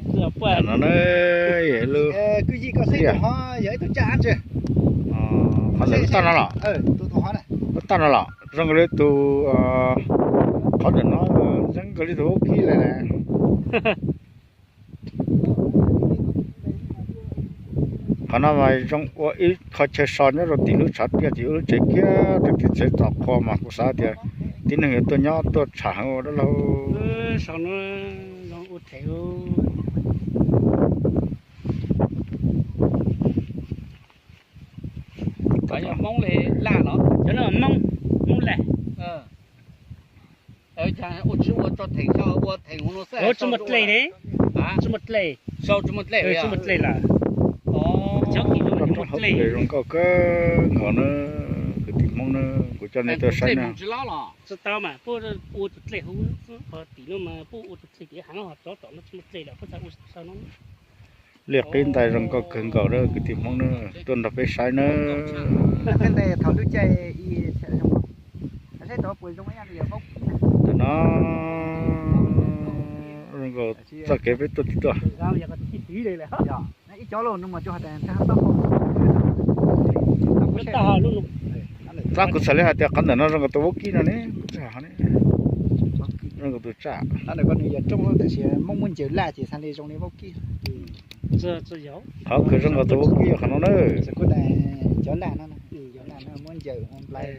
No na, yog ib lub liaj. Qhov ntawm lub toj no los, lub toj no los zoo nkaus li tus, qhov ntawm no zoo nkaus li tus vaub kib lawm. Qhov no mas zoo ua ib qho chaw so nyob rau tim lub tshav tiaj tim ub lub tsev kiag rau tim tsev tom qhua mas kuv xav tias tib neeg yuav tuaj nyob tuaj tsham heev ua dab laug. Cov no Hmoob Laj los? Cov no Hmoob, Hmoob Laj. Ua tsis ua tso theem, ua theem ua no xwb, tsis muaj dlej ne. Tsis muaj dlej. Tsis muaj dlej lawm. Cov kis no tsis muaj dlej. Zoo nkauj kawg nkaus na, kwv tij Hmoob na, kuv coj nej tuaj saib na. Tsis tau mas puab ua tus dlej hauv, qhov tim no mas puab ua tus dlej tim heev, ho cov tom no tsis muaj dlej lawm puab txhaj ua tau no. Liaj qib ntais zoo nkauj kawg nkaus na, kwv tij Hmoob na, tuaj nrog peb saib na. Ntawm no zoo nkaus txoj kev peb tuaj tim tuaj. Tab kuv txhais li hais tias qhov ntawm no zoo nkaus tus vaub kib no ne, kuv txhais li zoo nkaus tus tsaj. Hmoob muab ncaws laj ces xav li zoo li vaub kib. Qhov kws zoo nkaus tus vaub kib qhov no na. Cov laj no, cov laj no muab ncaws ua nplai.